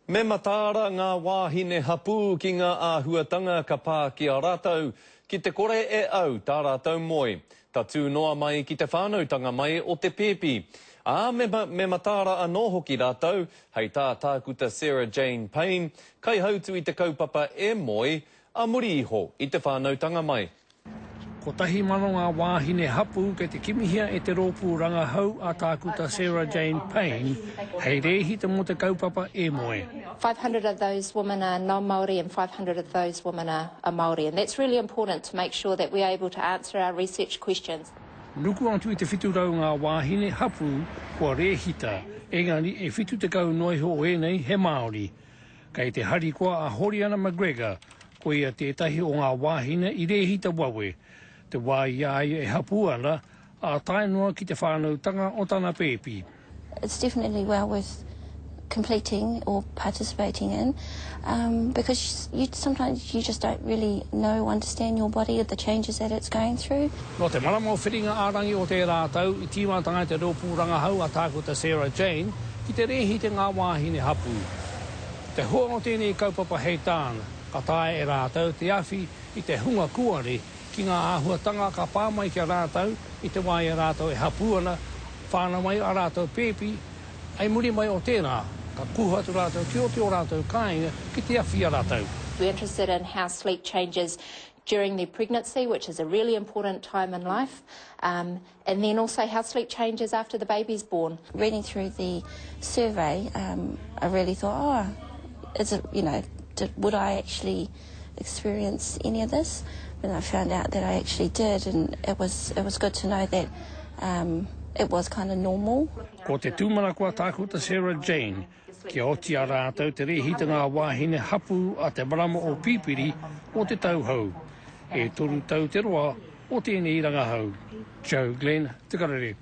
Me mataara ngā wāhine hapū ki ngā āhuatanga ka pā ki a rātou, ki te kore e au tā rātou moe, tatū noa mai ki te whānautanga mai o te pēpi. Ā, me, me mataara anō hoki rātou, hei tā Tākuta Sarah Jane Payne, kaihautu i te kaupapa E Moe, ā muri iho i te whānautanga mai. 1,000 ngā wāhine hapū kei te kimihia e te rōpū rangahau a Tākuta Sarah Jane Payne hei rēhita mō te kaupapa E Moe. 500 of those women are non-Māori and 500 of those women are Māori and that's really important to make sure that we are able to answer our research questions. Nuku atu i te 700 ngā wāhine hapū kua rēhita, engari e 70 noa iho o ēnei he Māori. Kei te harikoa a Horiana McGregor, ko ia tētahi o ngā wāhine i rēhita wawe, te wā i a ia e hapū ana, ā tae noa ki te whānautanga o tana pēpi. It's definitely well worth completing or participating in um, because you, sometimes you just don't really know, understand your body or the changes that it's going through. Nō te marama o Whiringa-ā-rangi o tērā tau i tīmata ai te rōpū rangahau a Tākuta Sarah Jane ki te rēhita ngā wāhine hapū. Ko te hua o tēnei kaupapa hei tāna, ka taea e rātou te awhi i te hunga kuare ki ngā āhuatanga ka pā mai ki a rātou i te wā i a rātou e hapū ana, whānau mai ā rātou pēpi, hei muri mai o tērā, ka kuhu atu rātou ki roto i ō rātou kāinga ki te awhi i a rātou. We're interested in how sleep changes during their pregnancy, which is a really important time in life, um, and then also how sleep changes after the baby's born. Reading through the survey, um, I really thought, oh, is it, you know, did, would I actually experience any of this? And I found out that I actually did, and it was, it was good to know that um, it was kind of normal. Ko te tūmanako a Tākuta Sarah Jane, kia oti a rātou te rēhita ngā wāhine hapū a te marama o Pipiri o te tau hou. E toru tau te roa o tēnei rangahau. Joe Glenn, Te Karere.